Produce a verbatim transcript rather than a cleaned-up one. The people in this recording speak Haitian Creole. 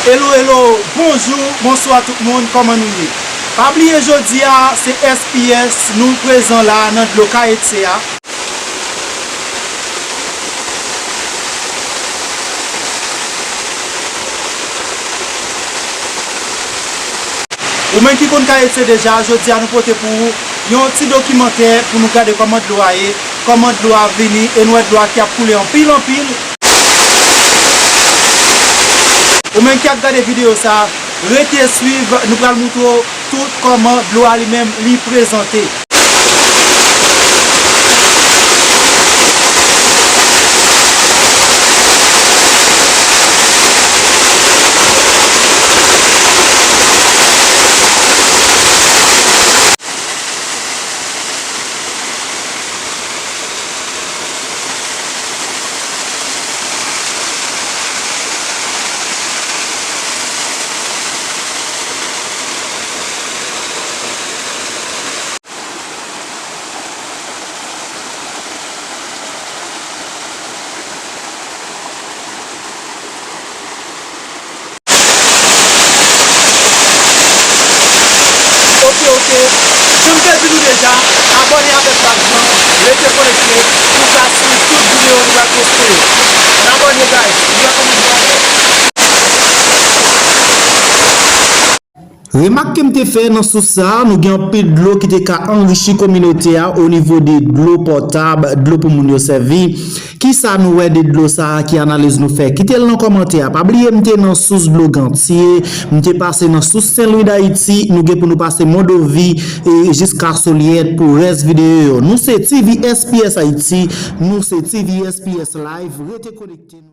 Hello, hello, bonjou, bonswa tout moun, kòman nou ye? Pa bliye jodi a, se S P S, nou prezan la nan dlo Kayetye a. Ou menm ki konn Kayetye deja, jodi a nou pote pou ou yon ti dokimantè pou nou gade kòman dlo a ye, kòman dlo a vini, e nou wè dlo a ki ap koule anpil, anpil. Ou menm ki ap gade videyo sa, rete swiv, nou pral moutre w tout kòman dlo a li menm li prezante. Ok, ok. Jan m te di nou deja, abòne avèk paj lan, rete konekte pou w ka swiv tout videyo nou pral poste yo. Ann abòne, guys. Nou wè kòman nou pral fè. Remak ke m te fè nan sous sa a, nou gen anpil dlo ki te ka anrichi kominote a o nivo de dlo pòtab, dlo pou moun yo sèvi. Kisa nou wè de dlo sa a, ki analiz nou fè? Kite l nan kòmantè a. Pa bliye m te nan sous dlo Gantye, m te pase nan sous Sen Lwi Dayiti, nou gen pou nou pase Mondovi, e jiska Solyèt pou rès videyo yo. Nou se T V S P S Haiti, nou se T V S P S Live, rete konekte nou.